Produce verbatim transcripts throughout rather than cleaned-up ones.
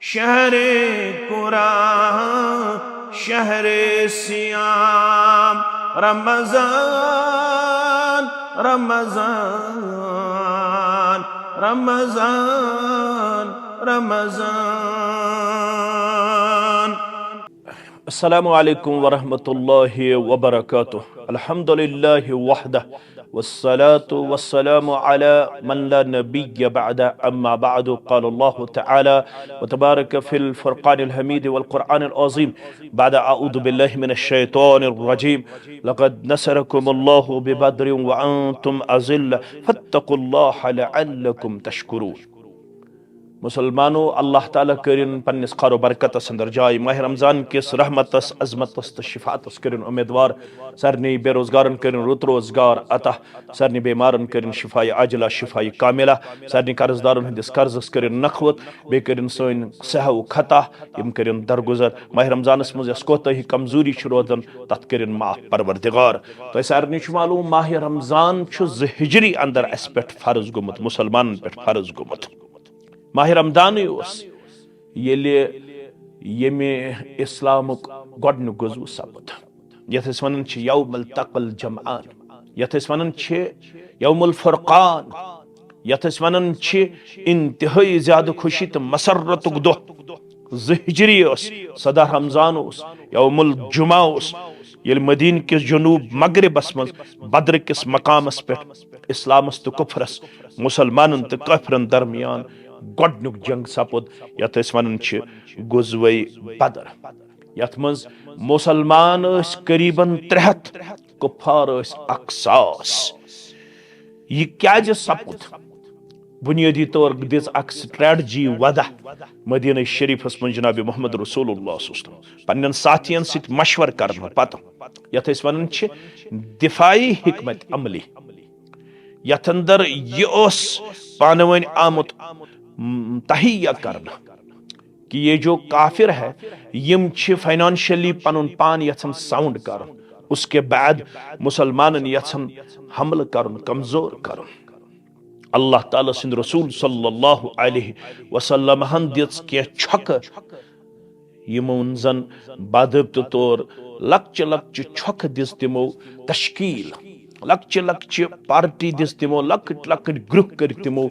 شهر قرآن، شهر صيام، رمضان، رمضان، رمضان، رمضان. السلام عليكم ورحمة الله وبركاته. الحمد لله وحده، والصلاة والسلام على من لا نبي بعده. أما بعد، قال الله تعالى وتبارك في الفرقان الحميد والقرآن العظيم بعد أعوذ بالله من الشيطان الرجيم: لقد نصركم الله ببدر وأنتم أذلة فاتقوا الله لعلكم تشكرون. مسلمانو، اللہ تعالیٰ کٔرِن پننِس خیر و برکتس اندر جاے۔ ماہ رمضان کِس رحمتس، عظمتس تہٕ شفاعتس کٔرِن امیدوار۔ سارنٕے بے روزگارن کٔرِن رُت روزگار عطا، سارنٕے بیمارن کٔرِن شفایہِ عاجلہ، شفایہِ کاملہ، سارنٕے قرض دارن ہٕنٛدِس قرضس کٔرِن نکھوت، بیٚیہِ کٔرِن سٲنۍ سہو خطا، یِم کٔرِن درگزر۔ ماہ رمضانس منٛز یۄس کوتٲہی کمزوری چھِ روزان، تتھ کٔرِن معاف پروردگار۔ تۄہہِ سارنٕے چھُ معلوم، ماہ رمضان چھُ ذی ہجری اندر اسہِ پٮ۪ٹھ فرض گوٚمُت، مسلمانن پٮ۪ٹھ فرض گوٚمُت۔ ماہ رمضانٕے اوس ییٚلہِ ییٚمہِ اسلامُک گۄڈٕنیُک غزوہ سپُد، یتھ أسۍ ونان چھِ یوم التقى الجمعان، یتھ أسۍ ونان چھِ یوم الفرقان، یتھ أسۍ ونان چھِ انتہٲئی زیادٕ خوشی تہٕ مسرتُک دۄہ۔ ذی ہجری اوس، سداہ رمضان اوس، یوم الجمعہ اوس، ییٚلہِ مدینہ کِس جنوب مغربس منٛز بدر کِس مقامس پٮ۪ٹھ اسلامس تہٕ کفرس، مسلمانن تہٕ کافرن درمیان گۄڈٕنیُک جنگ سپُد، یتھ أسۍ ونان چھِ غزوہ بدر، یتھ منٛز مسلمان ٲسۍ قریباً ترٛےٚ ہتھ، کفار ٲسۍ اکھ ساس۔ یہِ کیازِ سپُد؟ بنیٲدی طور دِژ اکھ strategy وضع مدینہ شریفس منٛز جناب محمد رسول اللہ صلی اللہ علیہ وسلم پننٮ۪ن ساتھین سۭتۍ مشورٕ کرنہٕ پتہٕ، یتھ أسۍ ونان چھِ دفاعی حکمت عملی، یتھ اندر یہِ اوس پانہٕ ؤنۍ آمُت، م، تہیہ کرنہٕ کہ یہ جو کافر ہے، یِم چھِ financially پنُن پان یژھان sound کرُن، اس کے بعد مسلمانن یژھان حملہٕ کرُن، کمزور کرُن۔ اللہ تعالیٰ سٕنٛدِ رسول صلی اللہ علیہ وسلم ہن دِژ کینٛہہ چھۄکہٕ، یِمن زن باضٲبطہٕ طور لۄکچہِ لۄکچہِ چھۄکہٕ دِژ تِمو تشکیل، لۄکچہِ لۄکچہِ party دِژ تِمو، لۄکٕٹۍ لۄکٕٹۍ group کٔرۍ تِمو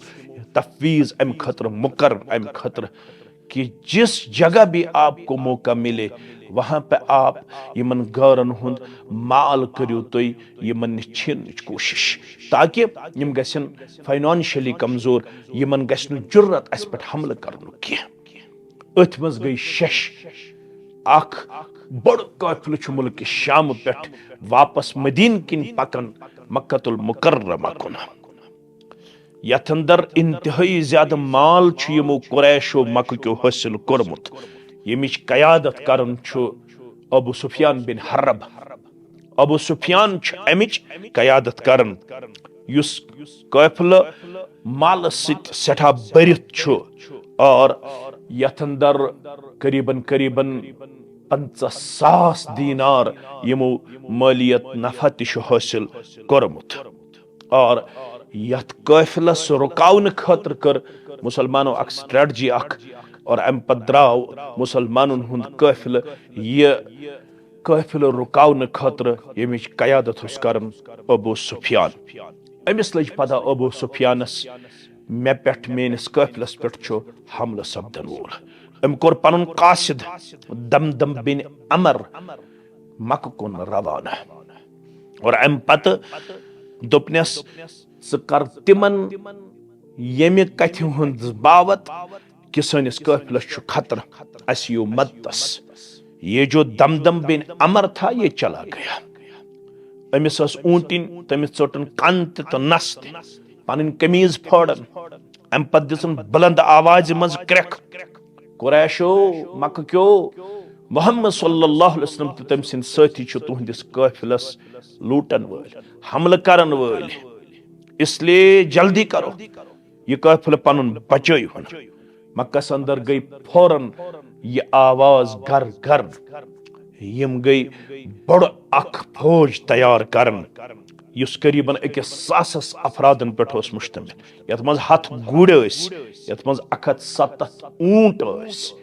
تفویض امہِ خٲطرٕ، مقرر امہِ خٲطرٕ کہ جس جگہ بھی آپ کو موقع ملے، وہاں پہ آپ یِمن غٲرن ہُنٛد مال کٔرِو تُہۍ یِمن نِش چھیننٕچ کوٗشش، تاکہ یِم گژھن financially کمزور، یِمن گژھِ نہٕ جرت اسہِ پٮ۪ٹھ حملہٕ کرنُک کینٛہہ۔ أتھۍ منٛز گٔے شش۔ اکھ بوٚڑ قٲفلہٕ چھُ مُلکہِ شام پٮ۪ٹھ واپس مدینہ کِنۍ پکان مکہ المکرمہ کُن، یتھ اندر انتہٲئی زیادٕ مال چھُ یِمو قریشو مکہ کیو حٲصِل کوٚرمُت، ییٚمِچ قیادت کران چھُ ابو سفیان بن حرب۔ ابو سفیان چھُ امِچ قیادت کران، یُس قٲفلہٕ مالہٕ سۭتۍ سٮ۪ٹھاہ بٔرِتھ چھُ، اور یتھ اندر قریباً قریباً پنژاہ ساس دینار یِمو مالیت نفع تہِ چھُ حٲصِل کوٚرمُت۔ اور یتھ قٲفلس رُکاونہٕ خٲطرٕ کٔر مسلمانو اکھ strategy اکھ، اور امہِ پتہٕ درٛاو مسلمانن ہُنٛد قٲفلہٕ یہِ قٲفلہٕ رُکاونہٕ خٲطرٕ، ییٚمِچ قیادت اوس کران ابو سفیان۔ أمِس لٔج پتہ ابو سفیانس، مےٚ پٮ۪ٹھ، میٲنِس قٲفلس پٮ۪ٹھ چھُ حملہٕ سپدن وول۔ أمۍ کوٚر پنُن قاصد دمدم بن عمر مکہ کُن روانہٕ، اور امہِ پتہٕ دوٚپنس، ژٕ کر تِمن ییٚمہِ کتھِ ہُنٛد باوت کہ سٲنِس قٲفلس چھُ خطرٕ، اسہِ یِیِو مدتس۔ یہ جو دمدم بن عمر تھا، یہ چلا گیا۔ أمِس ٲس اوٗنٹِنۍ، تٔمِس ژٔٹٕن کن تہِ تہٕ نس تہِ، پنٕنۍ قمیٖض پھٲڑن۔ امہِ پتہٕ دِژٕن بلند آوازِ منٛز کرٛٮ۪کھ، قریشو، مکہ کیو، محمد صلی اللہ علیہ وسلم تہٕ تٔمۍ سٕنٛدۍ سٲتھی چھِ تُہنٛدِس قٲفلس لوٗٹن وٲلۍ، حملہٕ کرن وٲلۍ، اس لیے جلدی کرو، یہ قٲفلہٕ پنُن بچٲیہُن۔ مکس اندر گٔے فوراً یہ آواز گر گر۔ یِم گٔے بوٚڑ اکھ فوج تیار کرن، یُس قریباً أکِس ساسس افرادن پٮ۪ٹھ اوس مشتمل، یتھ منٛز ہتھ گُرۍ ٲسۍ، یتھ منٛز اکھ ہتھ ستتھ اوٗنٹ ٲسۍ۔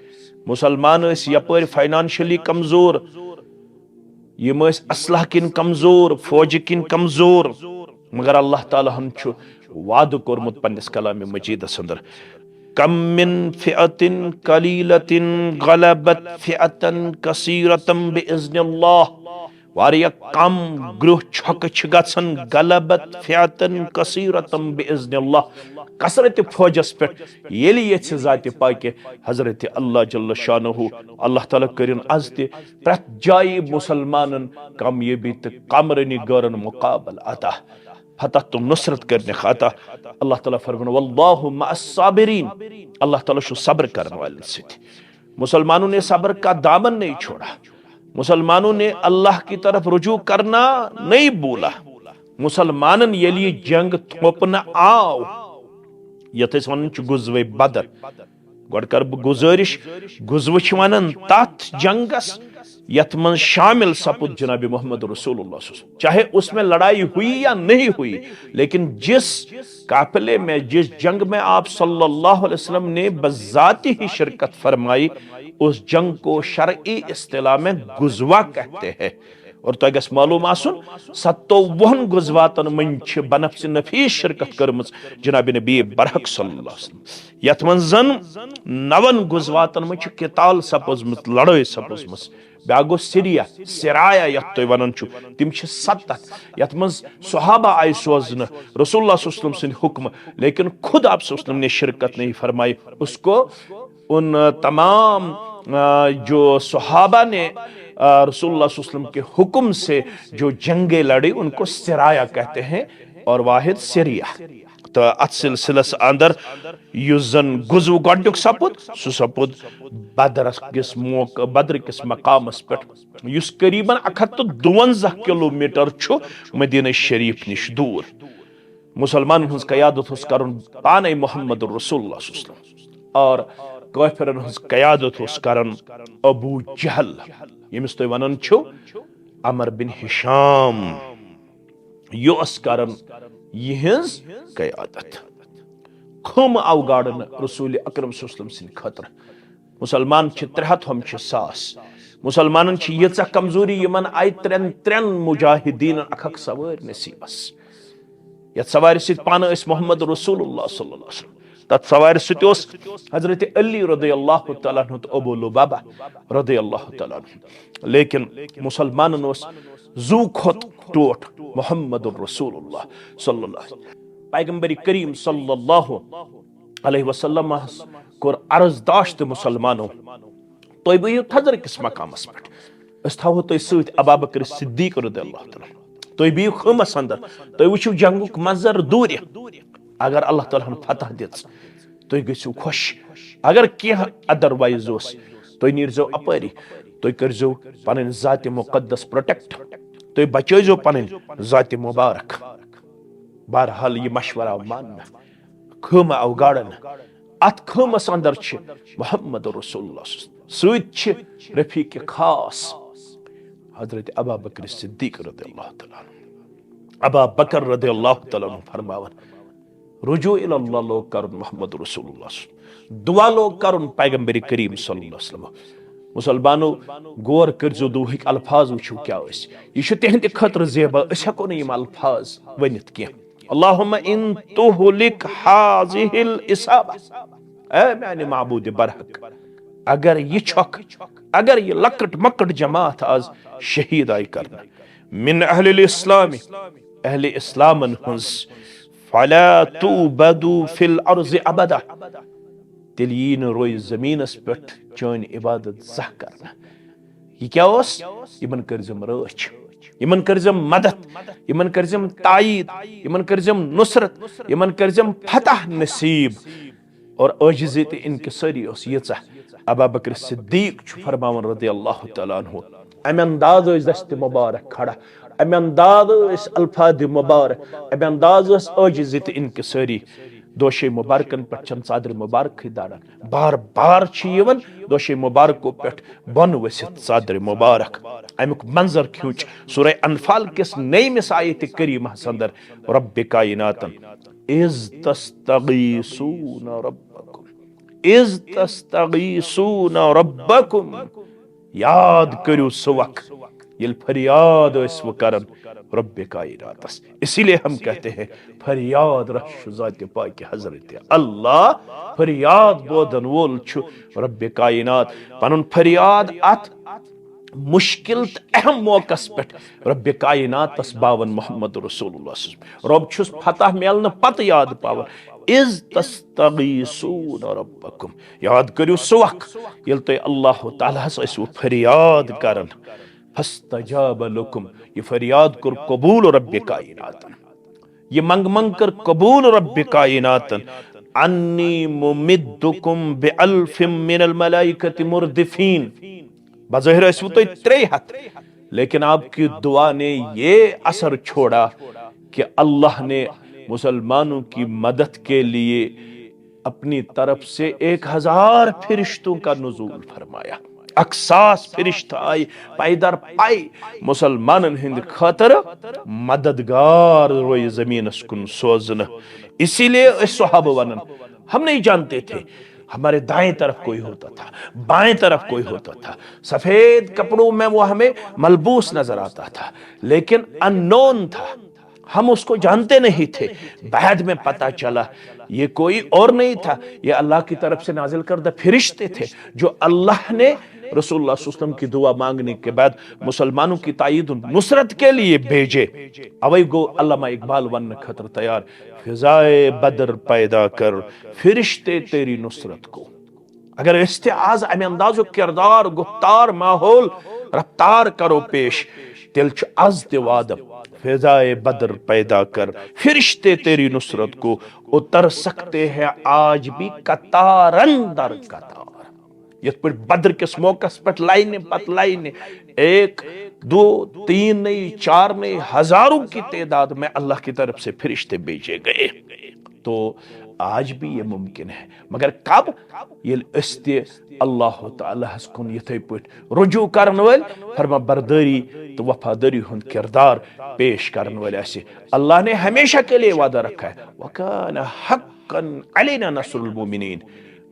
مسلمان ٲسۍ یپٲرۍ فاینانشلی کمزور، یِم ٲسۍ اسلحہ کِنۍ کمزور، فوجہِ کِنۍ کمزور، مگر اللہ تعالیٰ ہن چھُ وعدٕ کوٚرمُت پننِس کلامِ مجیدس اندر، کم من فئة قلیلة غلبت فئة کثیرة بإذن اللہ۔ واریاہ کم گروہ چھۄکہٕ چھِ گژھان، غلبت فئة کثیرة بإذن اللہ، کثرت فوجس پٮ۪ٹھ، ییٚلہِ یژھِ ذاتِ پاکہِ حضرت اللہ جل شانہ۔ اللہ تعالیٰ کٔرِن از تہِ پرٛٮ۪تھ جایہِ مسلمانن کامیٲبی تہٕ کامرٲنی گٲرن مقابل عطا، فتح تہٕ نصرت کٔرنکھ عطا۔ اللہ تعالیٰ فرماوان، واللہ مع الصابرین، اللہ تعالیٰ چھُ صبر کرن والٮ۪ن سۭتۍ۔ مسلمانوں نے صبر کا دامن نہیں چھوڑا، مسلمانوں نے اللہ کی طرف رجوع کرنا نہیں بھولا۔ مسلمانن ییٚلہِ یہِ جنگ تھوپنہٕ آو، یتھ أسۍ ونان چھِ غزوہ بدر، گۄڈٕ کرٕ بہٕ گزٲرِش، غزوہ چھِ ونان تتھ جنگس یتھ منٛز شامل سپُد جناب محمد رسول اللہ صلی اللہ علیہ وسلم۔ چاہے اس میں لڑائی ہوئی یا نہیں ہوئی، لیکن جس قافلے میں، جس جنگ میں آپ صلی اللہ علیہ وسلم نے بذاتی ہی شرکت فرمائی، اس جنگ کو شرعی اصطلاح میں غزوہ کہتے ہیں۔ اور تۄہہِ گژھِ معلوم آسُن، ستووُہن غزواتن منٛز چھِ بنفس نفیس شرکت کٔرمٕژ جناب نبی برحق صلی اللہ علیہ وسلم، یتھ منٛز زن نون غزواتن منٛز چھِ قتال سپٕزمٕژ، لڑٲے سپٕزمٕژ۔ بیاکھ گوٚو سریا، سرایا یتھ تُہۍ ونان چھِو، تِم چھِ ستتھ، یتھ منٛز صحابہ آیہِ سوزنہٕ رسول اللہ صلی اللہ علیہ وسلم سٕنٛدِ حکمہٕ، لیکن خود آپ صلی اللہ علیہ وسلم نے شرکت نہیں فرمائی۔ اس کو ان تمام، آ، جو صحابہ نے، آ، رسول اللہ صلی اللہ علیہ وسلم کے حکم سے جو جنگیں لڑی، ان کو سرایا کہتے ہیں اور واحد سریا۔ تو اتھ سلسلس اندر یُس زن غزو گۄڈنیُک سپُد، سُہ سپُد بدرس کِس موقع، بدر کِس مقامس پٮ۪ٹھ، یُس قریباً اکھ ہتھ تہٕ دُونزہ کلومیٹر چھُ مدینہ شریف نِش دوٗر۔ مسلمانن ہٕنٛز قیادت اوس کران پانے محمد رسول اللہ صلی اللہ علیہ وسلم، اور کٲفرن ہٕنٛز قیادت اوس کران ابو جہل، ییٚمِس تُہۍ ونان چھِو عمر بن ہشام۔ یہِ اوس کران یِہنٛز قیادت۔ خٲمہٕ آو گاڑنہٕ رسول اکرم صلی اللہ علیہ وسلم سٕنٛدِ خٲطرٕ۔ مسلمان چھِ ترٛےٚ ہتھ، ہُم چھِ ساس۔ مسلمانن چھِ ییٖژاہ کمزوری، یِمن آیہِ ترٛٮ۪ن ترٛٮ۪ن مجاہدیٖنن اکھ اکھ سوٲرۍ نصیٖبس۔ یتھ سوارِ سۭتۍ پانہٕ ٲسۍ محمد رسول اللہ صلی اللہ علیہ وسلم، تتھ سوارِ سۭتۍ اوس حضرت علی رضی اللہ تعالیٰ عنہ تہٕ ابو لبابہ رضی اللہ تعالیٰ عنہ۔ لیکن مسلمانن اوس زُو کھۄتہٕ ٹوٹھ محمد رسول اللہ صلی اللہ علیہ وسلم۔ پیغمبر کریم صلی اللہ علیہ وسلمس کوٚر عرض داشت مسلمانو، تُہۍ بِہِو تھزرٕ کِس مقامس پٮ۪ٹھ، أسۍ تھاوو تُہۍ سۭتۍ ابابکر صدیق رضی اللہ تعالیٰ عنہ۔ تُہۍ بِہِو خٲمس اندر، تُہۍ وٕچھِو جنگُک منظر دوٗرِ۔ اگر اللہ تعالیٰ ہن فتح دِژ، تُہۍ گٔژھِو خۄش۔ اگر کینٛہہ otherwise اوس، تُہۍ نیٖرزیو اپٲری، تُہۍ کٔرزیو پنٕنۍ ذاتِ مقدس protect، تُہۍ بچٲیزیو پنٕنۍ ذاتِ مبارک۔ بہرحال، یہِ مشورہ آو ماننہٕ، خٲمہٕ آو گاڑنہٕ۔ اتھ خٲمس اندر چھِ محمد رسول اللہ صلی اللہ علیہ وسلم، سۭتۍ چھِ رفیق خاص حضرت ابا بکر صدیق رضی اللہ تعالیٰ عنہ۔ ابا بکر رضی اللہ تعالیٰ عنہ فرماوان، رجوع الی اللہ لوگ کرُن محمد رسول اللہ صلی اللہ علیہ وسلم، دعا لوگ کرُن پیغمبر کریم صلی اللہ علیہ وسلم۔ مسلمانو، غور کٔرزیو دُعاہٕکۍ الفاظ، وٕچھِو کیٛاہ ٲسۍ۔ یہِ چھُ تِہنٛدِ خٲطرٕ زیبا، أسۍ ہٮ۪کو نہٕ یِم الفاظ ؤنِتھ کینٛہہ۔ اللہم ان تہلک ہذہ العصابہ، اے میانہِ معبود برحق، اگر یہِ چھۄکھ، اگر یہِ لۄکٕٹ مۄکٕٹ جماعت از شہید آیہِ کرنہٕ من اہل الاسلام، اہل اسلامن ہٕنٛز، فلا تعبدوا فی الارض ابدا، تیٚلہِ یی نہٕ روزِ زٔمیٖنس پٮ۪ٹھ چٲنۍ عبادت زانٛہہ کرنہٕ۔ یہِ کیٛاہ اوس؟ یِمن کٔرزٮ۪م رٲچھ، یِمن کٔرزٮ۪م مدد، یِمن کٔرزٮ۪م تایید، یِمن کٔرزٮ۪م نصرت، یِمن کٔرزٮ۪م فتح نصیب۔ اور عاجزی تہٕ انکسٲری اوس ییٖژاہ۔ ابا بکر صدیق چھُ فرماوان رضی اللہ تعالیٰ عنہ، امہِ انداز ٲسۍ دستِ مبارک کھڑا، امہِ انداز ٲسۍ الفاظِ مبارک، امہِ انداز ٲس عاجزی تہٕ انکسٲری۔ دوشے مبارکن پٮ۪ٹھ چھنہٕ ژادرِ مبارکٕے داران، بار بار چھِ یِوان دوشے مبارکو پٮ۪ٹھ بۄن ؤسِتھ ژادرِ مبارک۔ امیُک منظر کھیوٗچ سورہ انفال کِس نٔیمِس آیتِ کریمہس اندر، رب کائناتن، اذ تستغیثون ربکم، اذ تستغیثون ربکم، یاد کٔرِو سُہ وقت ییٚلہِ فریاد ٲسوٕ کران رب کائناتس۔ اسی لیے ہم کہتے ہیں، فریاد رس چھُ ذات پاک حضرت اللہ، فریاد بوزن وول چھُ رب کائنات۔ پنُن فریاد اتھ مشکل تہٕ اہم موقعس پٮ۪ٹھ رب کائناتس باوان محمد رسول اللہ صلی اللہ علیہ وسلم۔ رب چھُس فتح میلنہٕ پتہٕ یاد پاوان، اذ تستغیثون ربکم، یاد کٔرِو سُہ وقت ییٚلہِ تُہۍ اللہ تعالیٰ ہس ٲسوٕ فریاد کران، فاستجاب لکم، یہِ فریاد کوٚر قبول رب کائناتن، یہِ منگ منگ کٔر قبول رب کائناتن، انی ممدکم بالف من الملائکۃ مردفین، بظاہر ٲسوٕ تُہۍ ترٛے ہتھ، لیکن آپ کی دعا نے یہ اثر چھوڑا کہ اللہ نے مسلمانوں کی مدد کے لیے اپنی طرف سے ایک ہزار فرشتوں کا نزول فرمایا۔ اکھ ساس فرشتہٕ آیہِ پیدر پے مسلمانن ہٕنٛدِ خٲطرٕ مددگار رویہِ زمینس کُن سوزنہٕ۔ اسی لیے أسۍ صحابہٕ ونان، ہم نہیں جانتے تھے ہمارے دائیں طرف کوئی ہوتا تھا، بائیں طرف کوئی ہوتا تھا، سفید کپڑوں میں وہ ہمیں ملبوس نظر آتا تھا، لیکن انون تھا، ہم اس کو جانتے نہیں تھے۔ بعد میں پتہ چلا یہ کوئی اور نہیں تھا، یہ اللہ کی طرف سے نازل کردہ فرشتے تھے، جو اللہ نے رسول اللہ صلی اللہ علیہ وسلم کی دعا مانگنے کے بعد مسلمانوں کی تائید و نصرت کے لیے بھیجے۔ اوے گو علامہ اقبال وننہٕ خٲطرٕ تیار، فضائے بدر پیدا کر فرشتے تیری نصرت کو۔ اگر أسۍ تہِ از امہِ اندازُک کردار، گفتار، ماحول، رفتار کرو پیش، تیٚلہِ چھُ از تہِ وعدٕ، فضائے بدر پیدا کر فرشتے تیری نصرت کو اتر سکتے ہیں آج بھی قطارن در قطار۔ یتھ پٲٹھۍ بدر کِس موقعس پٮ۪ٹھ لاینہِ پتہٕ لاینہِ، ایک، دو، تین نہیں، چار نہیں، ہزاروں کی تعداد میں اللہ کی طرف سے فرشتے بھیجے گئے۔ تو آج بھی یہ ممکن ہے، مگر کب؟ ییٚلہِ أسۍ تہِ اللہ تعالیٰ ہس کُن یِتھے پٲٹھۍ رجوع کرن وٲلۍ، فرما بردٲری تہٕ وفادٲری ہُنٛد کردار پیش کرن وٲلۍ آسہِ۔ اللہ نے ہمیشہ کے لیے وعدہ رکھا ہے، وکان حقا علینا نصر المؤمنین۔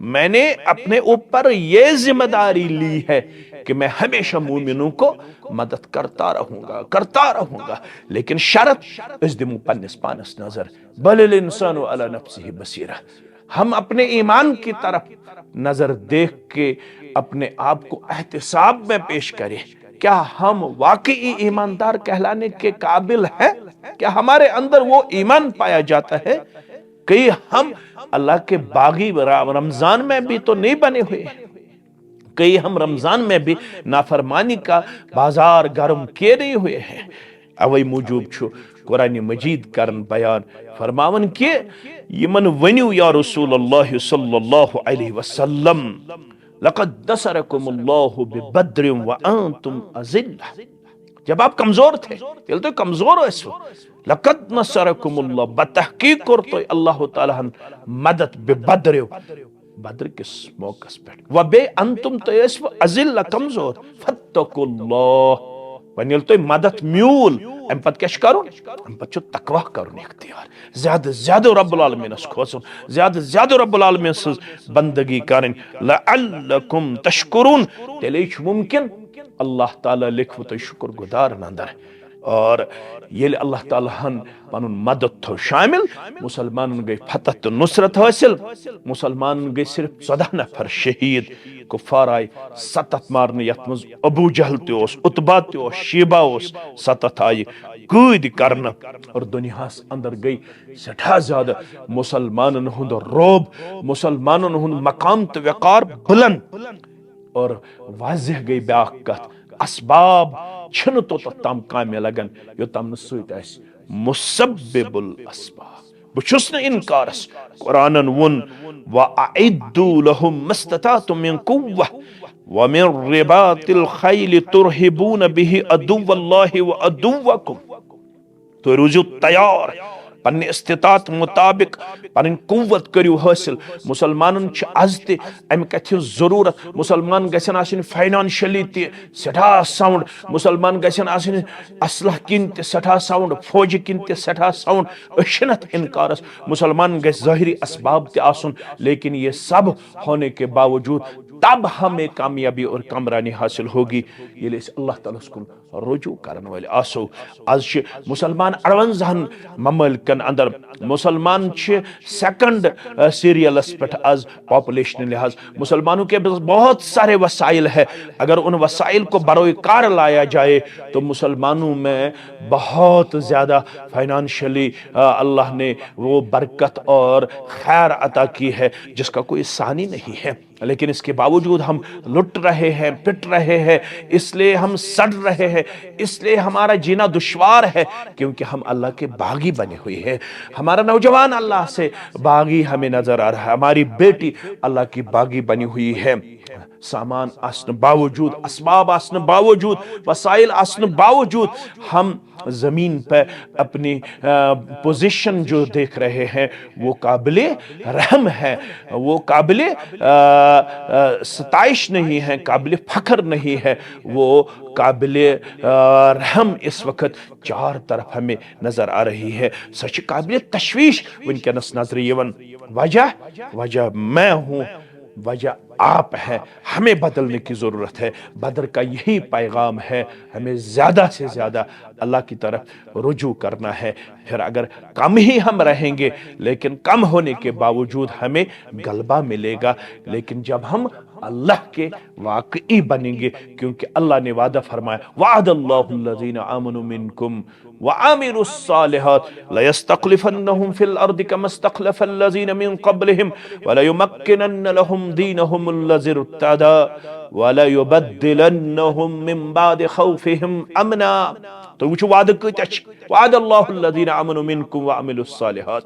میں نے اپنے اوپر یہ ذمہ داری لی ہے کہ میں ہمیشہ مومنوں کو مدد کرتا رہوں گا، کرتا رہوں گا، لیکن شرط، أسۍ دِمو پننِس پانس نظر۔ بل الانسان علی نفسہ بصیرہ۔ ہم اپنے ایمان کی طرف نظر دیکھ کے اپنے آپ کو احتساب میں پیش کریں۔ کیا ہم واقعی ایماندار کہلانے کے قابل ہیں؟ کیا ہمارے اندر وہ ایمان پایا جاتا ہے؟ کئی ہم اللہ کے باغی را-، رمضان میں بھی تو نہیں بنے ہوئے ہیں؟ کئی ہم رمضان میں بھی نافرمانی کا بازار گرم کیے نہیں ہوئے ہیں؟ اوے موجوب چھُ قرآن مجید کرن بیان، فرماوان کہ یمن ؤنِو یا رسول اللہ صلی اللہ علیہ وسلم، لقد نصرکم اللہ ببدر وانتم اذلہ۔ جب آپ کمزور تھے، ییٚلہِ تُہۍ کمزور ٲسِو، لقد نصرکم اللہ، بتحقیق کوٚر تۄہہِ اللہ تعالیٰ ہن مدد ببدر، بدر کِس موقعس پٮ۪ٹھ۔ و بے انتم، تُہۍ ٲسِو اذلہ، کمزور۔ فاتقوا اللہ۔ وۄنۍ ییٚلہِ تۄہہِ مدد میوٗل، اَمہِ پتہٕ کیٛاہ چھُ کرُن؟ اَمہِ پتہٕ چھُ تقویٰ کرُن اختیار۔ زیادٕ زیادٕ رب العالمینس کھوژُن، زیادٕ زیادٕ رب العالمین سٕنٛز بندگی کرٕنۍ۔ لعلکم تشکرون۔ تیٚلے چھُ ممکن اللہ تعالیٰ لیکھوٕ تۄہہِ شکر گزارن اندر۔ اور ییٚلہِ اللہ تعالیٰ ہن پنُن مدد تھوٚو شامل، مسلمانن گٔے فتح تہٕ نصرت حٲصِل۔ مسلمانن گٔے صرف ژۄداہ نفر شہید، کفار آیہِ ستتھ مارنہٕ، یتھ منٛز ابو جہل تہِ اوس، عتبہ تہِ اوس، شیبہ اوس، ستتھ آیہِ قٲدۍ کرنہٕ۔ اور دُنیاہس اندر گٔے سٮ۪ٹھاہ زیادٕ مسلمانن ہُنٛد رعب، مسلمانن ہُنٛد مقام تہٕ وقار بلند۔ اور واضح گٔے بیاکھ کتھ، اسباب چھِنہٕ توٚتتھ تام کامہِ لگان یوٚتام نہٕ سۭتۍ آسہِ مسبب الاسباب۔ بہٕ چھُس نہٕ انکارس۔ قرآنن ووٚن، وَأَعِدُّوا لَهُم مَّا اسْتَطَعْتُم مِّن قُوَّةٍ وَمِن رِّبَاطِ الْخَيْلِ تُرْهِبُونَ بِهِ عَدُوَّ اللَّهِ وَعَدُوَّكُم۔ تُہۍ روٗزِو تیار، پننہِ استطاعت مطابق پنٕنۍ قوت کٔرِو حٲصِل۔ مسلمانن چھِ از تہِ امہِ کتھِ ہٕنٛز ضروٗرت۔ مسلمان گژھن آسٕنۍ فاینانشلی تہِ سٮ۪ٹھاہ ساؤنڈ، مسلمان گژھن آسٕنۍ اسلحہ کِنۍ تہِ سٮ۪ٹھاہ ساؤنڈ، فوجہِ کِنۍ تہِ سٮ۪ٹھاہ ساؤنڈ۔ أسۍ چھِنہٕ اتھ انکارس، مسلمان گژھِ ظٲہری اسباب تہِ آسُن، لیکن یہ سب ہونے کے باوجود تب ہمیں کامیابی اور کامرانی حاصل ہوگی، ییٚلہِ أسۍ اللہ تعالیٰ ہس کُن رجوع کرن وٲلۍ آسو۔ از چھِ مسلمان اَروَنزاہن ممالکن اندر، مسلمان چھِ سیکنڈ سیریلس پٮ۪ٹھ از پاپولیشن لحاظ۔ مسلمانوں کے پاس بہت سارے وسائل ہے، اگر ان وسائل کو بروئے کار لایا جائے تو مسلمانوں میں بہت زیادہ فائنانشلی اللہ نے وہ برکت اور خیر عطا کی ہے جس کا کوئی ثانی نہیں ہے۔ لیکن اس کے باوجود ہم لٹ رہے ہیں، پٹ رہے ہیں، اس لیے ہم سڑ رہے ہیں، اس لیے ہمارا جینا دشوار ہے، کیونکہ ہم اللہ کے باغی بنے ہوئے ہیں۔ ہمارا نوجوان اللہ سے باغی ہمیں نظر آ رہا ہے، ہماری بیٹی اللہ کی باغی بنی ہوئی ہے۔ سامان آسنہٕ باوجود، اسباب آسنہٕ باوجود، وسائل آسنہٕ باوجود ہم زمین پہ اپنی پوزیشن جو دیکھ رہے ہیں، وہ قابل رحم ہے، وہ قابل آ، آ، ستائش نہیں ہے، قابل فخر نہیں ہے، وہ قابل آ، رحم اس وقت چار طرف ہمیں نظر آ رہی ہے۔ سۄ چھِ قابل تشویش وٕنکیٚنس نظرِ یِوان۔ وجہ، وجہ میں ہوں، وجہ آپ ہیں۔ ہمیں بدلنے کی ضرورت ہے۔ بدر کا یہی پیغام ہے، ہمیں زیادہ سے زیادہ اللہ کی طرف رجوع کرنا ہے۔ پھر اگر کم ہی ہم رہیں گے، لیکن کم ہونے کے باوجود ہمیں غلبہ ملے گا۔ لیکن جب ہم اللہ کے واقعی بنیں گے، کیونکہ اللہ نے وعدہ فرمایا، وعد اللہ الذین آمنوا منکم وعملوا الصالحات ليستخلفنهم في الأرض كما استخلف الذين من قبلهم وليمكنن لهم دينهم الذي ارتضى وليبدلنهم من بعد خوفهم أمنا۔ تُہۍ وٕچھِو وعدٕ کۭتیاہ چھِ۔ وعد اللہ الذین آمنوا منکم وعملوا الصالحات۔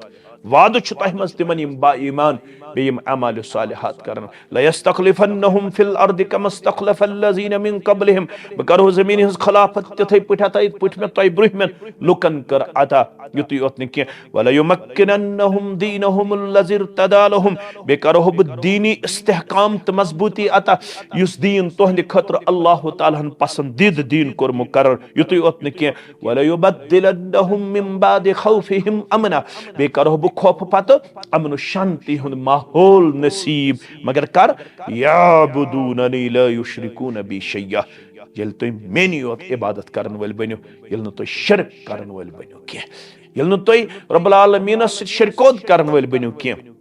وعدٕ چھُ تۄہہِ منٛز تِمن یِم با ایمان بیٚیہِ یِم اعمال صالحات کرن۔ لَيَسْتَخْلِفَنَّهُمْ فِي الْأَرْضِ كَمَا اسْتَخْلَفَ الَّذِينَ مِنْ قَبْلِهِمْ۔ بہٕ کرو زٔمیٖنہِ ہٕنٛز خلافت تِتھے پٲٹھۍ عطا، یِتھ پٲٹھۍ مےٚ تۄہہِ برٛونٛہمٮ۪ن لُکن کٔر عطا۔ یُتُے یوت نہٕ کینٛہہ، وَلَيُمَكِّنَنَّ لَهُمْ دِينَهُمُ الَّذِي ارْتَضَىٰ لَهُمْ۔ بیٚیہِ کرو بہٕ دیٖنی استحکام تہٕ مضبوٗطی عطا، یُس دیٖن تُہنٛدِ خٲطرٕ اللہ تعالیٰ ہن پسندیدٕ دیٖن کوٚر مُقرر۔ یُتُے یوت نہٕ کینٛہہ، وَلَيُبَدِّلَنَّهُمْ مِنْ بَعْدِ خَوْفِهِمْ أَمْنًا۔ بیٚیہِ کرو بہٕ خوفہٕ پتہٕ امن و شانتی ہُنٛد ماحول نصیب۔ مگر کر؟ يَعْبُدُونَنِي لَا يُشْرِكُونَ بِي شَيْئًا۔ ییٚلہِ تُہۍ میٛٲنی یوت عبادت کرن وٲلۍ بٔنِو، ییٚلہِ نہٕ تُہۍ شرک کرن وٲلۍ بٔنِو کینٛہہ، ییٚلہِ نہٕ تُہۍ رب العالمیٖنس سۭتۍ شرکوت کرن وٲلۍ بٔنِو کینٛہہ۔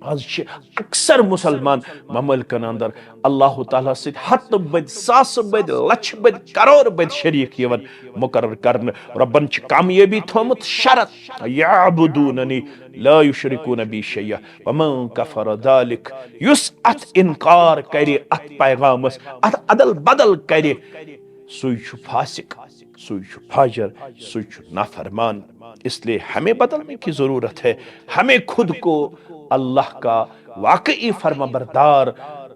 آز چھِ اکثر مسلمان ممٲلکن اندر اللہ تعالیٰ سۭتۍ ہتہٕ بٔدۍ، ساسہٕ بٔدۍ، لچھِ بٔدۍ، کرور بٔدۍ شریٖک یِوان مقرر کرنہٕ۔ رۄبن چھِ کامیٲبی تھٲومٕژ شرط، يَعْبُدُونَنِي لَا يُشْرِكُونَ بِي شَيْئًا وَمَنْ كَفَرَ ذَلِكَ۔ یُس اتھ انکار کرِ، اتھ پیغامس، اتھ ادل بدل کرِ، سُے چھُ فاسق، سُے چھُ فاجر، سُے چھُ نافرمان۔ اس لیے ہمیں بدلنے کی ضرورت ہے، ہمیں خود کو اللہ کا واقعی فرما بردار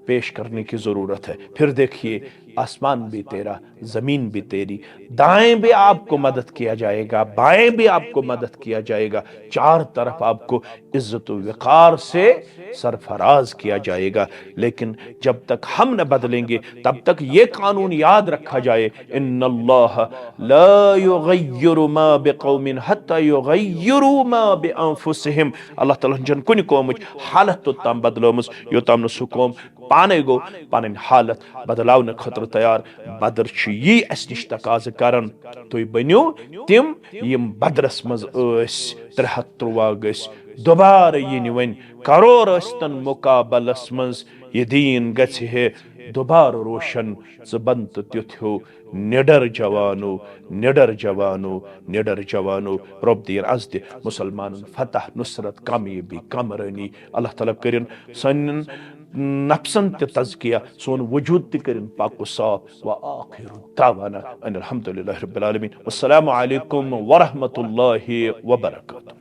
پیش کرنے کی ضرورت ہے۔ پھر دیکھیے، آسمان بھی تیرا، زمین بھی تیری، دائیں بھی آپ کو مدد کیا جائے گا، بائیں بھی آپ کو مدد کیا جائے گا، چار طرف آپ کو عزت و وقار سے سرفراز کیا جائے گا۔ لیکن جب تک ہم نہ بدلیں گے، تب تک یہ قانون یاد رکھا جائے، ان اللہ لا یغیر ما بقوم حتی یغیروا ما بانفسہم۔ اللہ تعالیٰ ہن چھنہٕ کُنہِ قومٕچ حالت توٚتام بدلٲومٕژ، یوٚتام نہٕ سُہ قوم پانے گوٚو پنٕنۍ حالت بدلاونہٕ خٲطرٕ تیار۔ بدر چھُ یی اسہِ نِش تقاضہٕ کران، تُہۍ بٔنِو تِم، یِم بدرس منٛز ٲسۍ، ترٛےٚ ہتھ ترٛواہ گٔژھۍ دوبارٕ یِنۍ وۄنۍ کرور ٲسۍتن مقابلس منٛز، یہِ دیٖن گژھِ ہے دوبارٕ روشن۔ ژٕ بن تہٕ تیُتھ ہیوٗ نِڈر جوانو، نِڈر جوانو، نِڈر جوانو۔ رۄب دِیِن از تہِ مسلمانن فتح، نصرت، کامیٲبی، کامرٲنی۔ اللہ تعالیٰ کٔرِن سانٮ۪ن نفسن تہِ تزکیہ، سون وجود تہِ کٔرِن پاک و صاف۔ وآخر دعوانا ان الحمد للہ رب العالمین۔ والسلام علیکم ورحمۃ اللہ وبرکاتہ۔